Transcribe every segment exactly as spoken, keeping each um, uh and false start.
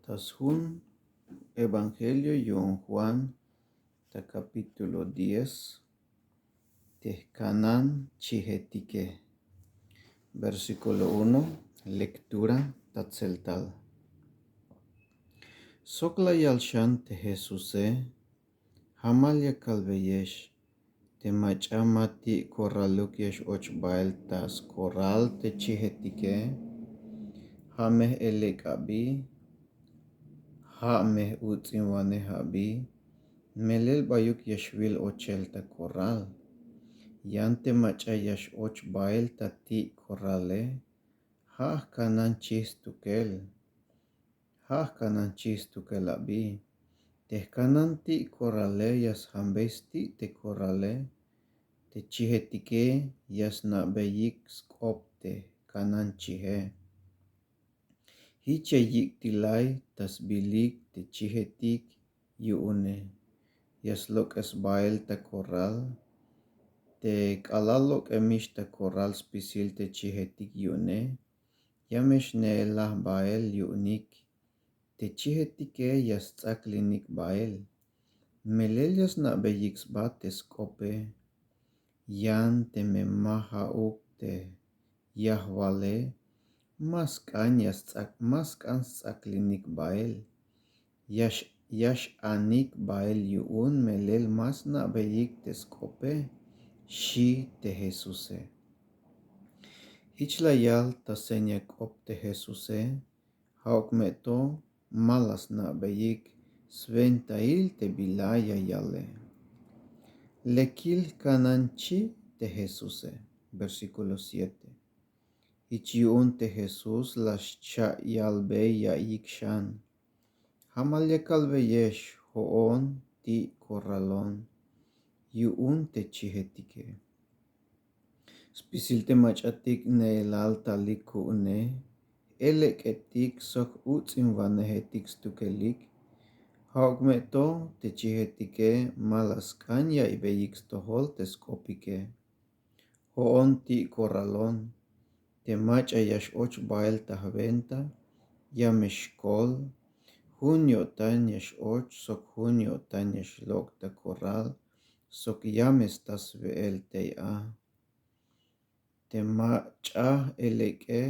Ta sjun evangelio yu'un Juan, ta capítulo diez, te jkanan chijetike. Versículo uno, lectura ta tseltal. Sok la yal xan te Jesuse: Jamal ya kalbeyex, te mach'a ma ti' corraluk ya x-och bael ta scorral te chijetike, ja' me j-elek' abi, ja' me j-uts'inwanej abi, melel bayuk ya xwil ochel ta corral. Yan te mach'a ya x-och bael ta ti' corrale, ja' jkanan chij stukel. Ja' jkanan chij stukel abi. Te jkanan ti' corrale ya sjambey sti' te corrale, te chijetike ya sna'beyik sk'op te jkanan chije. Jich ya yik'tilay ta sbilik te chijetik yu'une. Ya slok'es bael ta corral. Te k'alal lok'emix ta corral spisil te chijetik yu'une, ya me xne'elaj bael yu'unik. Te chijetike ya sts'aklinik bael. Melel ya sna'beyik sba te sk'ope. Yan teme ma ja'uk te yajwale, ma sk'an ya sts'ak, ma sk'an sts'aklinik bael. Ya x-, ya x-anik bael yu'un melel ma sna'beyik te sk'ope, xi' te Jesuse. Jich la yal ta seña k'op te Jesuse, ja'uk me to ma la sna'beyik swentail te bila ya yale. Lekil jkanan chij te Jesuse. Versículo siete. Jich yu'un te Jesús la xcha'yalbey ya'iyik xan: Jamal ya kalbeyex, jo'on ti' corralon yu'un te chijetike. Spisil te mach'atik ne'elal talik ku'une, j-elek'etik sok j-uts'inwanejetik stukelik, ja'uk me to te chijetike ma la sk'an ya'iybeyik stojol te sk'opike. Jo'on ti' corralon, te mach'a ya x-och bael ta jwenta, ya me xkol, jun yo'tan ya x-och sok jun yo'tan ya xlok' ta corral, sok ya me sta swe'el tey a. Te mach'a j-elek'e,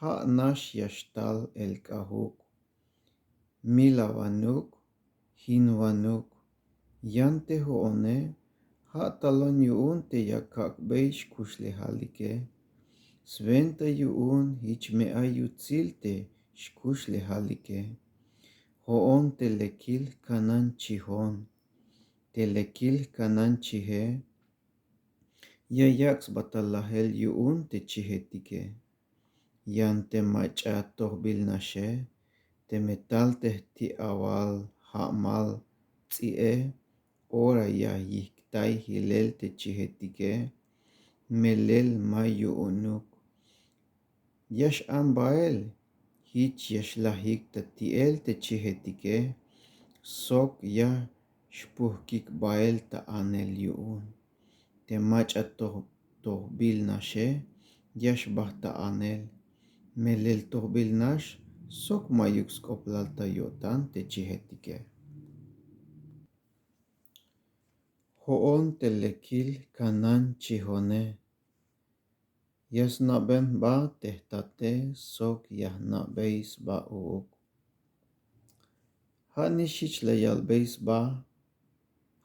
ja' nax ya xtal el k'ajuk, milawanuk, jinwanuk. Yan te jo'one, ja' talon yu'un te ya kak'bey xkuxlejalike. Swenta yu'un jich me ay yutsil te xkuxlejalike. Jo'on te lekil jkanan chijon. Te lekil jkanan chije, ya yak' sba ta lajel yu'un te chijetike. Yan te mach'a tojbil naxe, teme tal te jti'awal ja'mal ts'i'e, ora ya yijktay jilel te chijetike, melel ma yu'unuk. Ya x-an bael, jich ya xlajik ta ti'el te chijetike, sok ya xpujkik bael ta anel yu'un. Te mach'a toj-, tojbil naxe, ya xbajt ta anel, melel tojbil nax, sok ma'yuk sk'oplal ta yo'tan te chijetike. Jo'on te lekil jkanan chijone. Ya sna'ben jba te jtate sok ya jna'bey sba uuk. Ja' nix jich la yalbey sba,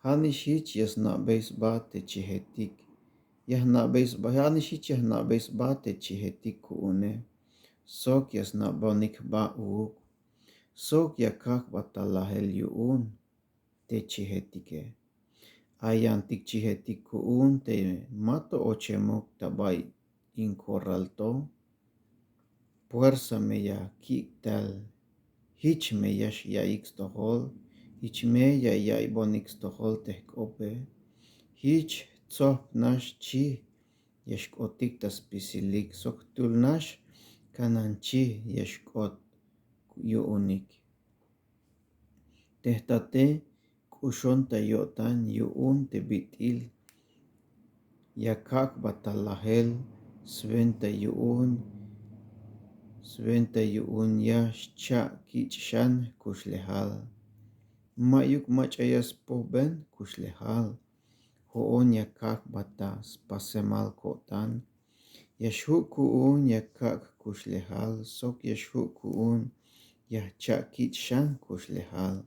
ja' nix jich ya sna'bey sba te chijetik. Ya jna'bey sba, ja' nix jich ya jna'bey sba te chijetik ku'une. Sok ya sna'bonik jba uuk. Sok ya kak' jba ta lajel yu'un te chijetike. Ay yantik chijetik ku'un te ma to ochemuk ta bay in corral to. Puersa me ya kik' tal. Jich me ya x-, ya'iyik stojol. Jich me ya ya'iybonik stojol te jk'ope. Jich jtsojp nax chij ya xk'otik ta spisilik sok jtul nax kanan chij ya xk'ot yu'unik. Te jtate k'uxon ta yo'tan yu'un te bit'il ya kak' jba ta lajel swenta yu'un Swenta yu'un ya xcha' kich' xan jkuxlejal. Ma'yuk mach'a ya spojben jkuxlejal. Jo'on ya kak' jba ta spasemal ko'tan. Ya xju' ku'un ya kak' jkuxlejal sok ya xju' ku'un ya jcha' kich' xan jkuxlejal.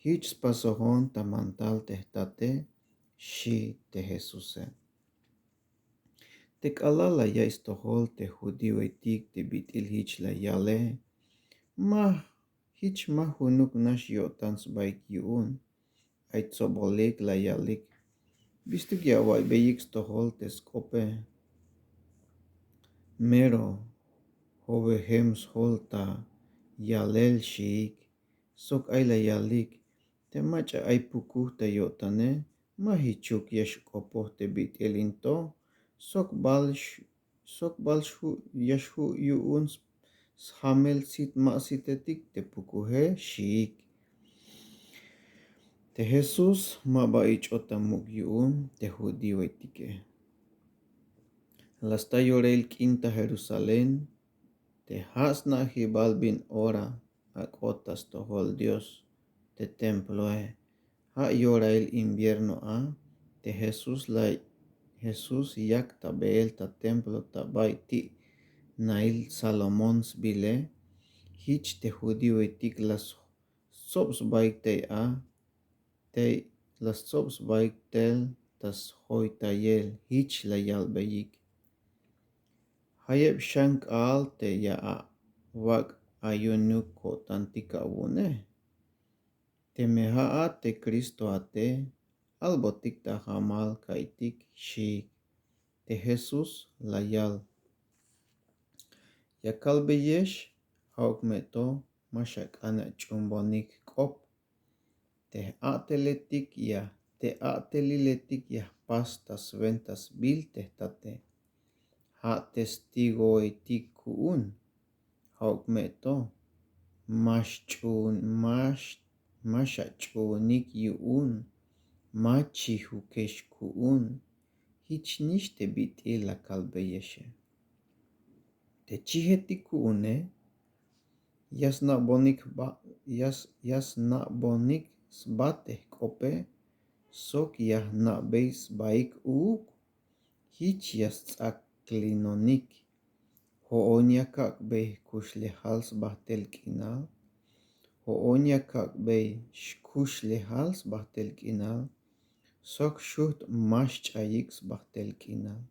Jich spasojon ta mandal te jtate, xi' te Jesuse. Te k'alal la ya'iy stojol te judioetik te bit'il jich la yale, ma jich ma junuk nax yo'tan sbaik yu'un. Ay tsobolik la yalik: Bistuk ya awa'iyik stojol te sk'ope. Mero jowejem sjol ta yalel, xiik. Sok ay la yalik: Te mach'a ay pukuj ta yo'tane, ma jichuk ya xk'opoj te bit'il in to. Sok bal x- sok bal xju' ya xju' yu'un sjamel sit ma sitetik te pukuje, xiik. Te Jesús ma ba ich'ot ta muk' yu'un te judioetike. La sta yorel k'in ta Jerusalén, te ja' sna'jibal bin ora ak'ot ta stojol Dios te temploe. Ja' yorail invierno a, te Jesús la Jesús yak ta beel ta templo ta bay ti' nail Salomón sbile. Jich te judioetik la stsob sbaik tey a tey la stsob sbaik tel ta sjoytayel. Jich la yalbeyik: Jayeb xan k'aal te ya awak' ayunuk ko'tantik awu'une. Teme ja'at te Cristoate, albotik ta jamal ka'iytik, xiik. Te Jesús la yal: Ya kalbeyex, ja'uk me to ma xak'an ach'uunbonik jk'op. Te a'teletik ya te a'teliletik ya jpas ta swenta sbiil te jtate. Ja' testigoetik ku'un. Ja'uk me to ma xch'uun ma ma xach'uunik yu'un, ma chijukex ku'un. Jich nix te bit'il la kalbeyexe. Te chijetik ku'une ya sna'bonik jba ya sna'bonik sba te jk'ope sok ya jna'bey sbaik uuk. Jich ya sts'aklinonik. Jo'on ya kak'bey jkuxlejal sbajt'el k'inal. Jo'on ya kak'bey xkuxlejal sbajt'el k'inal sok xujt' ma xch'ayik sbajt'el k'inal.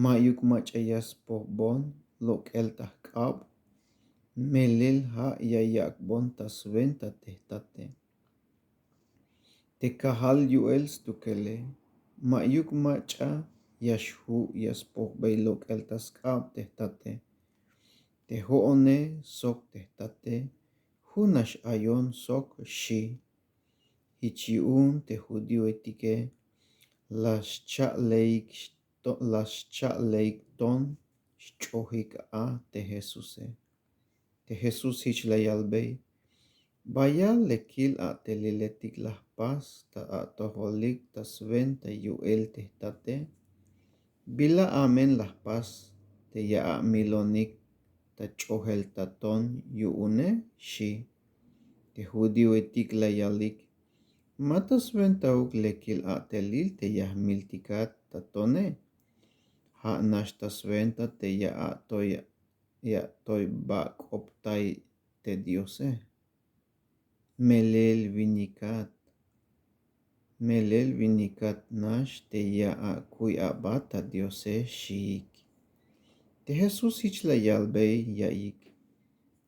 Ma'yuk mach'a ya spojbon lok'el ta jk'ab. Melel ja' ya yak'bon ta swenta te jtate. Te kajal yu'el stukele. Ma'yuk mach'a ya xju' ya spojbey lok'el ta sk'ab te jtate. Te jo'one sok te jtate jun nax ayon sok, xi'. Jich yu'un te judioetike la xcha'leyik to la xcha'leyik ton xch'ojik a te Jesuse. Te Jesús jich la yalbey: Bayal lekil a'teliletik la jpas ta atojolik ta swenta yu'el te jtate. Bila amen la jpas te ya amilonik ta ch'ojel ta ton yu'une, xi'. Te judioetik la yalik: Ma ta swentauk lekil a'telil te ya jmiltikat ta tone. Ja' nax ta swenta te ya atoy ya atoybak'optay te Diose. Melel winikat melel winikat nax te ya akuy aba ta Diose, xiik. Te Jesús jich la yalbey ya'iyik: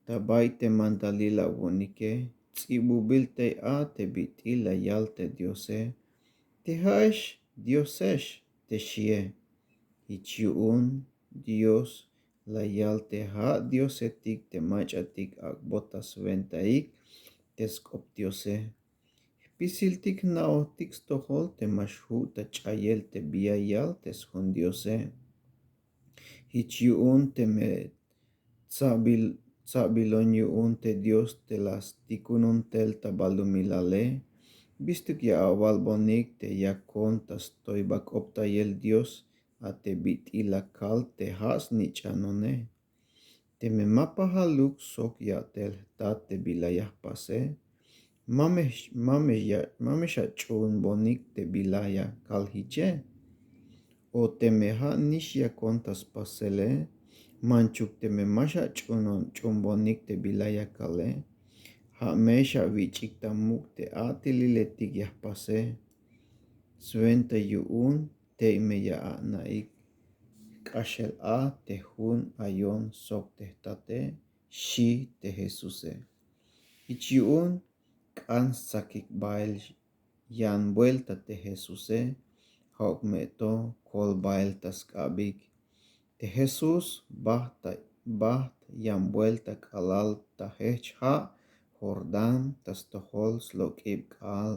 Ta bay te mandalil awu'unike ts'ibubil tey a te bit'il la yal te Diose te ja'ex Diosex, te xie. Jich yu'un Dios la yal te ja' Diosetik te mach'atik ak'bot ta swentaik te sk'op Diose. Jpisiltik jna'ojtik stojol te ma xju' ta ch'ayel te bi ya yal te sjun Diose. Jich yu'un teme tsa'bil tsa'bilon yu'un te Dios te la stikunon tel ta balumilale, bistuk ya awalbonik te yakon ta stoybak'optayel Dios a te bit'il la kal te ja' snich'anone. Teme ma pajaluk sok ya'tel jtat te bila ya jpase, ma me xach'uhunbonik te bila ya kal jiche. O teme ja' nix yakon ta spasele, manchuk teme ma xach'uhunbonik te bila ya kale, ja' me xawich'ik ta muk' te a'teliletik ya jpase. Swenta yu'un tey me ya ana'ik jk'axel a te jun ayon sok te jtate, xi' te jesuse. Jich yu'un k'an stsakik bael yan buelta te jesuse, ja'uk me to kol bael ta sk'abik. Te jesús bajt yan buelta k'alal ta jejch ja' jordán ta stojol slok'ib k'aal.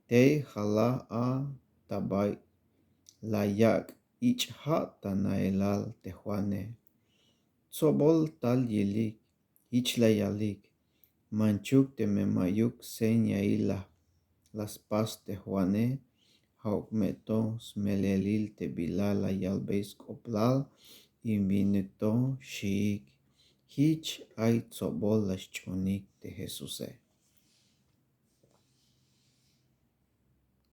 Tey jalaj a ta bay la yak' ich' ja' ta naelal te juane. Tsobol tal yilik. Jich la yalik. Manchuk teme ma'yuk señail la spas te juane, ja'uk me to smelelil te bila la yalbey sk'oblal y bin to xiik. Jich ay tsobol la xch'uunik te jesuse.